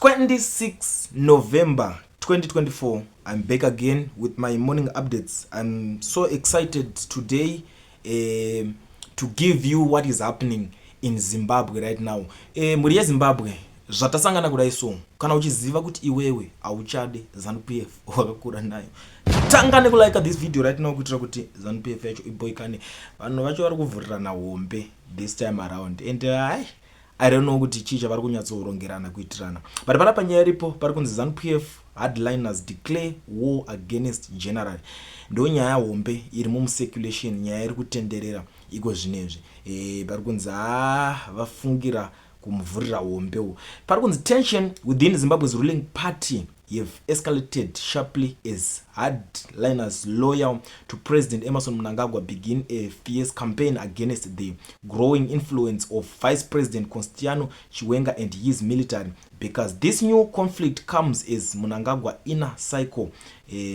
26 November 2024. I'm back again with my morning updates. I'm so excited today to give you what is happening in Zimbabwe right now. Mhuri yeZimbabwe, zvatasangana kudai, so kana uchiziva kuti iwewe hauchade ZANU PF, wakakura nayo, tanga nekulike this video right now kuitira kuti ZANU PF yacho iboikane. Vanhu vacho vari kuvhurirana hombe this time around and I don't know kuti chii chavari kunyatsorongerana kuitirana, but panapa nyaya iripo, pari kunzi ZANU PF hardliners declare war against general. Ndo nyaya hombe iri mumucirculation, nyaya iri kutenderera iko zvinezvi. Pari kunzi ha, vafungira kumuvhurira hombewo. Pari kunzi tension within Zimbabwe's ruling party have escalated sharply as hardliners loyal to President Emmerson Mnangagwa begin a fierce campaign against the growing influence of Vice President Constantino Chiwenga and his military, because this new conflict comes as Mnangagwa inner circle,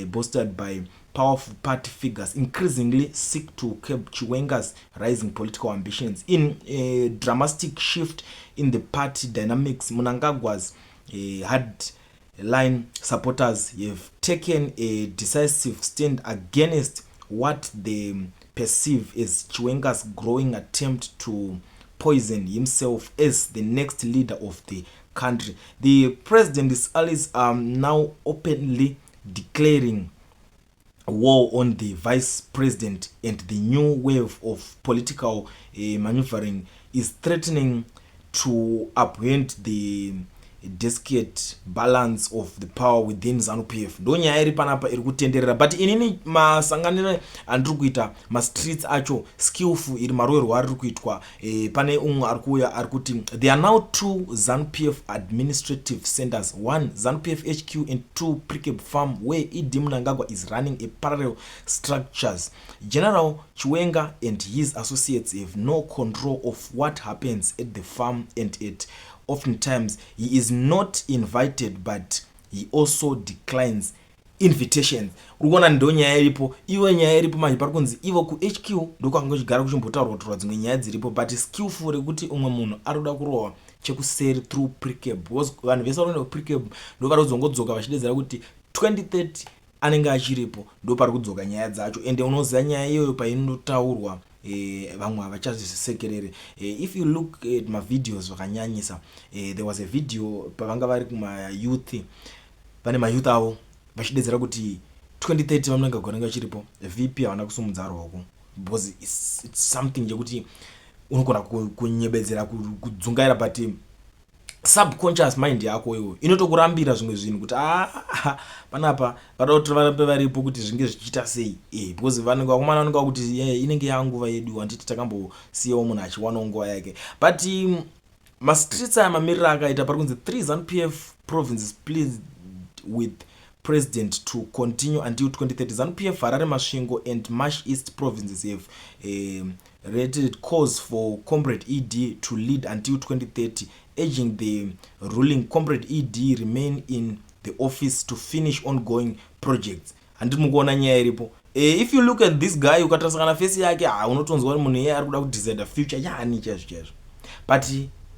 bolstered by powerful party figures, increasingly seek to curb Chiwenga's rising political ambitions. In a dramatic shift in the party dynamics, Mnangagwa's hardline supporters have taken a decisive stand against what they perceive as Chiwenga's growing attempt to poison himself as the next leader of the country. The president's allies are now openly declaring war on the vice president, and the new wave of political maneuvering is threatening to upend the delicate balance of the power within ZANU PF. Ndo nyaya iri panapa iri kutenderera, but inini masanganiro andiri kuita mastreets acho, skillful iri maroverwo ariri kuitwa. Pane umwe ari kuuya ari kuti there are now two ZANU PF administrative centers: one, ZANU PF HQ, and two, Precabe Farm, where ED Mnangagwa is running a parallel structures. General Chiwenga and his associates have no control of what happens at the farm, and at oftentimes he is not invited, but he also declines invitations. Uri kuona, ndo nyaya iripo. Ivo nyaya iripo manje, pari kunzi ivo kuHQ ndokwanga kuchigara kuchimbotaurwa taurwa dzimwe nyaya dziripo, but skillful rekuti umwe munhu ari kuda kurohwa chekuseri through Precabe, because vanhu vese vari kuenda kuPrecabe ndo vari kuzongodzoka vachidedzera kuti 2030 anenge achiripo. Ndo pari kudzoka nyaya dzacho, ende unoziva nyaya iyoyo painotaurwa, vamwe havachazvisekerere. If you look at mavideos zvakanyanyisa, there was a video pavanga vari kumayouth, vane mayouth avo vachidedzera kuti 2030 VaMnangagwa vanenge vachiripo. VP havana kusumudza ruoko because it's something chekuti unogona kunyebedzera kudzungaira, but subconscious mind yako iwo inotokurambira zvimwe zvinhu kuti a panapa vada kuti varambe varipo kuti zvinge zvichiita sei, because vanenge vakomana vanenge vakuti inenge yanguva yedu, handiti takambosiyawo munhu achiwanawo nguva yake. But mastreets aya mamiriro akaita, pari kunzi three ZANU PF provinces plead with president to continue until 2030. ZANU PF Harare, Masvingo and Mash East provinces have rated cause for Comrade ED to lead until 2030, urging the ruling Comrade ED remain in the office to finish ongoing projects. Handiri mukuona nyaya iripo? If you look at this guy, ukatarisa kana face yake, ha, unotonzwa kuti munhu iyeye ari kuda kudecide future yaani chaizvo chaizvo. But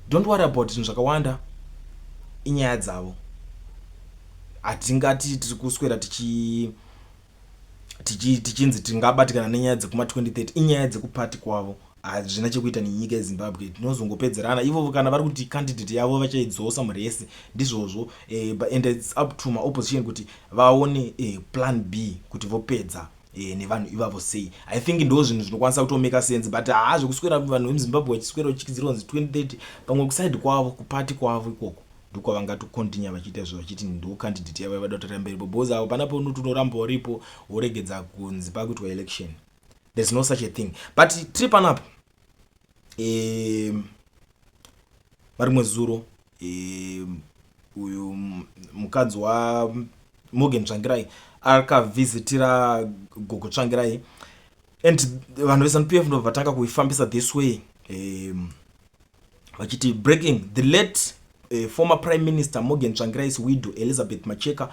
don't worry about zvinhu zvakawanda, inyaya dzavo. Hatingati tiri kuswera tichinzi tingabatikana nenyaya dzekuma2030. Inyaya dzekupati kwavo, hazvina chekuita nenyika yeZimbabwe. Tinozongopedzerana ivovo kana vari kuti candidate yavo vachaidzosa muresi, ndizvozvo. And it's up to maopposition kuti vaone plan B kuti vopedza nevanhu ivavo sei. I think ndo zvinhu zvinokwanisa kutomake sense, but haa, zvekuswera vanhu vemuZimbabwe vachiswera vachikidzirwa kunzi 2030, pamwe kuside kwavo, kupati kwavo ikoko, ndokwavangatocontinue vachiita izvo, vachiti ndo candidate yavo yavada kutarira mberipo, because avo panapo unoti unoramba uripo woregedza kunzi pakuitwa election. There's no such a thing. But tiri panapa, marimwe zuro uyu mukadzi waMorgan Tsvangirai akavhizitira gogo Tsvangirai, and vanhu veZANU PF ndobva vatanga kuifambisa this way, vachiti breaking: the late former Prime Minister Morgan Tsvangirai's widow, Elizabeth Macheka,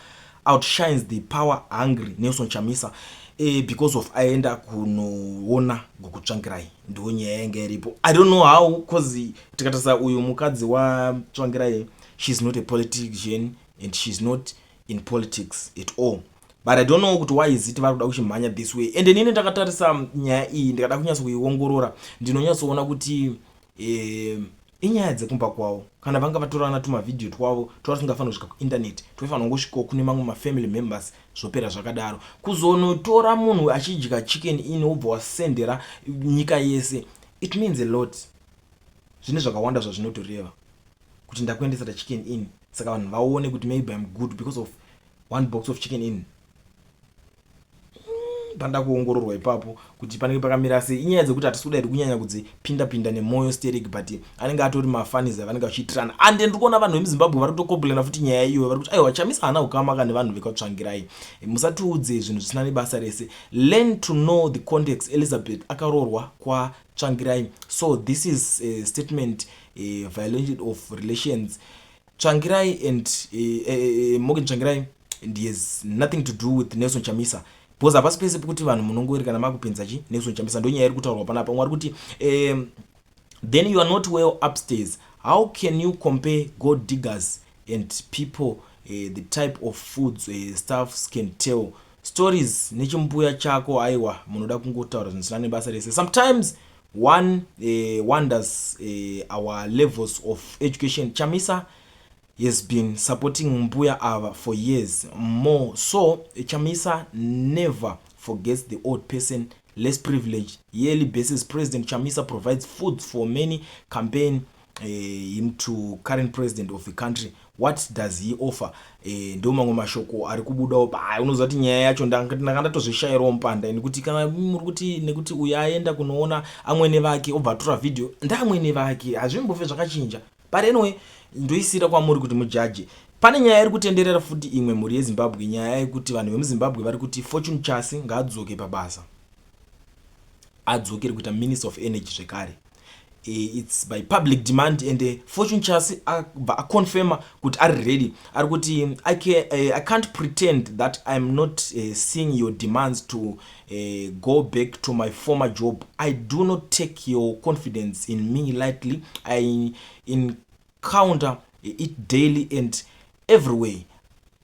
outshines the power hungry Nelson Chamisa, because of aenda kunoona gogo Tsvangirai. Ndo nyaya yanga iripo. I don't know how, cause tikatarisa uyu mukadzi waTsvangirai She's not a politician and she's not in politics at all, but I don't know kuti why is it vari kuda kuchimhanya this way. And inini ndakatarisa nyaya iyi, ndikada kunyatso kuiongorora, ndinonyatsoona kuti inyaya dzekumba kwavo. Kana vanga vatorana tumavhidhiyo twavo twava tisingafanira kusvika kuinternet, tofanira kungosvikawo kune mamwe mafamily members, zvopera zvakadaro. Kuzonotora munhu achidya Chicken Inn, wobva wasendera nyika yese, it means a lot. Zvine zvakawanda zvazvinotoreva kuti ndakuendesa taChicken Inn, saka vanhu vaone kuti maybe I'm good because of one box of Chicken Inn. Panoda kuongororwa ipapo kuti panenge pakamira sei. Inyaya dzekuti hatisi kuda iri kunyanya kudzipinda pinda nemwoyo sterek, but anenge atori mafunnies avanenge vachiitirana. And ndiri kuona vanhu vemuZimbabwe vari kutocomplaina futi nyaya iyoyo. Vari kuti, "Aiwa, Chamisa haana kukama ka nevanhu vekwaTsvangirai. Musatiudze zvinhu zvisina nebasa rese. Learn to know the context. Elizabeth akaroorwa kwaTsvangirai, so this is a statement, a violation of relations. Tsvangirai and Morgan Tsvangirai and he has nothing to do with Nelson Chamisa," because hapasi pese pekuti vanhu munongori kana makupinza chi Nelson Chamisa. Ndo nyaya iri kutaurwa panapa. Mwari kuti then you are not well upstairs. How can you compare gold diggers and people the type of foods staffs can tell stories nechimbuya chako? Aiwa, munoda kungotaura zvinhu zvisina nebasa rese. Sometimes one wonders our levels of education. Chamisa has been supporting mbuya ava for years more so. Chamisa never forgets the old person, less privilege. Yearly basis, President Chamisa provides food for many campaign him to current president of the country. What does he offer? Ndo mamwe mashoko ari kubudawo. Ba unoziva kuti nyaya yacho ndanga ndatozvishayirawo mupanda, nekuti kana muri kuti nekuti uyu aenda kunoona amwene vake, obva atora vhidhiyo, ndaamwene vake, hazvimbofe zvakachinja. But anyway, ndoisira kwamuri kuti mujaji. Pane nyaya iri kutenderera futi imwe, mhuri yeZimbabwe, nyaya yekuti vanhu vemuZimbabwe vari kuti Fortune Chasi ngaadzoke pabasa, adzokere kuita Minister of Energy zvekare. It's by public demand, and Fortune Chasi abva aconfirma kuti ari ready. Ari kuti, I can't pretend that I'm not seeing your demands to go back to my former job. I do not take your confidence in me lightly. I encounter it daily and everywhere.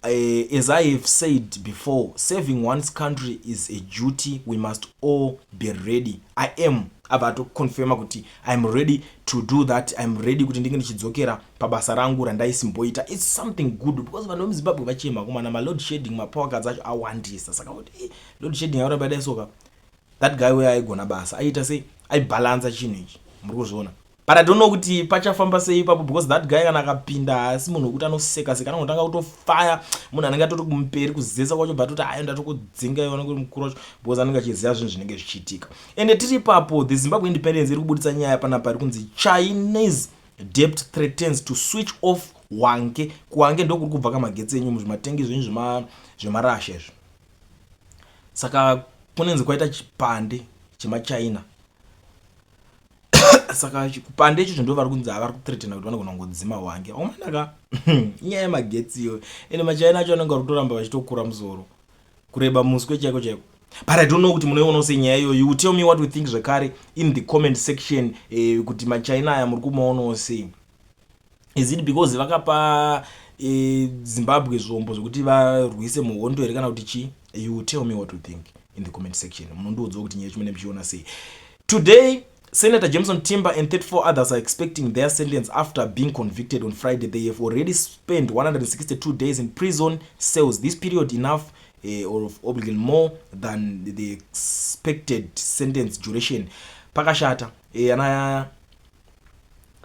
As I have said before, serving one's country is a duty. We must all be ready. I am." Abva atoconfirma kuti, "I'm ready to do that. I'm ready kuti ndinge ndichidzokera pabasa rangu randaisimboita." It's something good because vanhu vemuZimbabwe vachema kumana maload shedding, mapower cuts acho awandisa. Saka kuti load shedding yakuramba daisoka, that guy uyo aigona basa, aiita sei, aibhalansa chinhu ichi, muri kuzviona. But I don't know kuti pachafamba sei ipapo, because that guy kana akapinda, haasi munhu wekuti anoseka seka, anongotanga kutofaya munhu anenge atori kumberi kuzesa kwacho, bva toti, "Ayo, ndatokudzinga iona kuri mukuru wacho," because anenge achiziva zvinhu zvinenge zvichiitika. Ende tiri ipapo, the Zimbabwe Independence iri kubudisa nyaya panapa iri kunzi Chinese debt threatens to switch off Hwange. KuHwange ndokuri kubva kamagetsi enyu muzvimatengi zvenyu zvemarasha izvi. Saka kunenzi kwaita chipande chemaChina, saka kupande ichocho ndo vari kunzi havari kuthreatena kuti vanogona kungodzima Hwange. Omanaka, inyaya yemagetsi iyo. Ende maChina acho anenge vari kutoramba vachitokura musoro, kureba muswe chaiko chaiko. But I don't know kuti munoionawo sei nyaya iyoyo. You tell me what you think zvekare in the comment section, kuti maChina aya muri kumaonawo sei. Is it because vakapa Zimbabwe zvombo zvekuti varwise muhondo here, kana kuti chii? You tell me what you think in the comment section. Munondiudzawo kuti nyaya yacho mune muchiona sei. Today, Senator Jameson Timba and 34 others are expecting their sentence after being convicted on Friday. They have already spent 162 days in prison cells. This period enough or obligation more than the expected sentence duration. Pakashata. Ana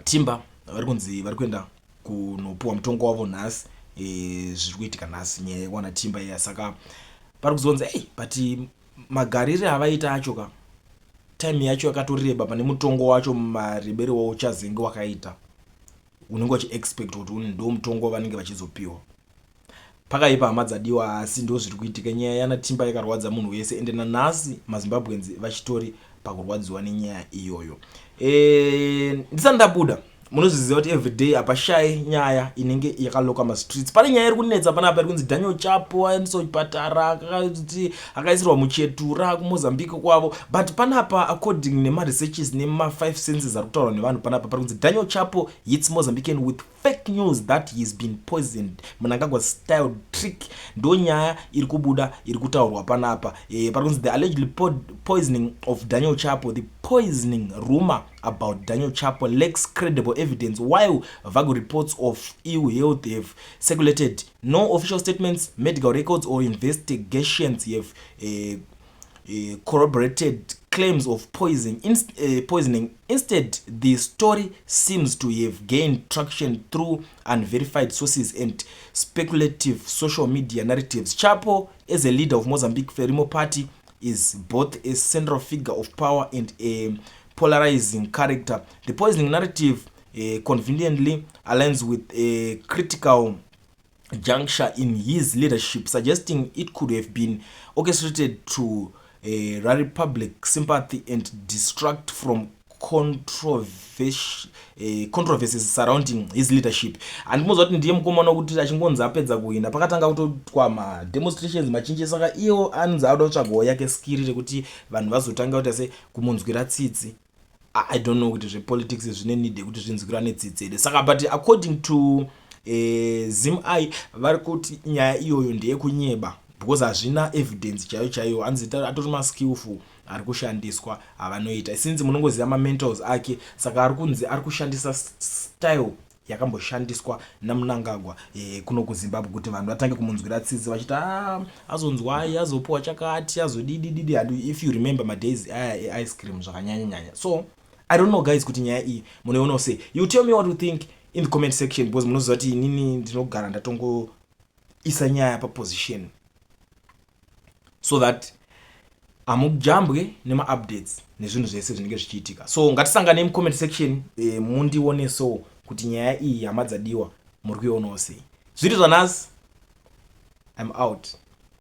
Timba vari kunzi vari kuenda kunopuwa mutongo wavo nhasi. Zviri kuitika nhasi, nyaya yekwana Timba iya. Saka pari kuzonzi, ei, but magariro avaita acho ka, time yacho yakatoreba pane mutongo wacho, marebero wauchazenge wakaita, unenge uchiexpect kuti ndo mutongo wavanenge vachizopiwa. Pakaipa, hama dzadiwa, asi ndo zviri kuitika. Nyaya yana Timba yakarwadza munhu wese, ende nanhasi maZimbabweans vachitori pakurwadziwa nenyaya iyoyo. Ndisati ndabuda Munozviziva kuti everyday hapashayi nyaya inenge yakaloka mastreets. Pane nyaya iri kunetsa panapa iri kunzi Daniel Chapo aendeswa kuchipatara, akati akaisirwa muchetura kuMozambique kwavo. But panapa, according nemaresearches nema-five senses ari kutaurwa nevanhu panapa, pari kunzi Daniel Chapo hits Mozambican with fake news that he's been poisoned, Mnangagwa style trick. Ndo nyaya iri kubuda, iri kutaurwa panapa. Pari kunzi the allegedly poisoning of Daniel Chapo. The poisoning rumor about Daniel Chapo lacks credible evidence. While vague reports of ill health have circulated, no official statements, medical records or investigations have corroborated claims of poisoning. Instead, the story seems to have gained traction through unverified sources and speculative social media narratives. Chapo, as a leader of Mozambique Frelimo Party, is both a central figure of power and a polarizing character. The poisoning narrative conveniently aligns with a critical juncture in his leadership, suggesting it could have been orchestrated to rally public sympathy and distract from controversies surrounding his leadership. Handimoziva kuti ndiye mukomana wekuti achingonzi apedza kuhwina, pakatanga kutoitwa mademonstrations machinji. Saka iwo anonzi auda kutsvagawo yake skiri rekuti vanhu vazotanga kuita se kumunzwira tsitsi. I don't know kuti zvepolitics zvine need yekuti zvinzwirane tsitsi here. Saka, but according to ZimEye, vari kuti nyaya iyoyo ndeyekunyeba because hazvina evidence chaiyo chaiyo. Hanzi atori maskillful ari kushandiswa avanoita, since munongoziva mamentals ake. Saka ari kunzi ari kushandisa style yakamboshandiswa naMnangagwa kuno kuZimbabwe kuti vanhu vatange kumunzwira tsitsi vachiti, "Ah, azonzwai, azopiwa chakati, azodidididi." And if you remember madays aya eice cream, zvakanyanyanyanya. So I don't know, guys, kuti nyaya iyi munoionawo sei. You tell me what you think in the comment section, because munoziva kuti inini ndinogara ndatongoisa nyaya paposition so that hamujambwe nemaupdates nezvinhu zvese zvinenge zvichiitika. So ngatisanganei mucomment section, mundioneso kuti nyaya iyi, hama dzadiwa, muri kuionawo sei. Zviri zvanhasi, I'm out.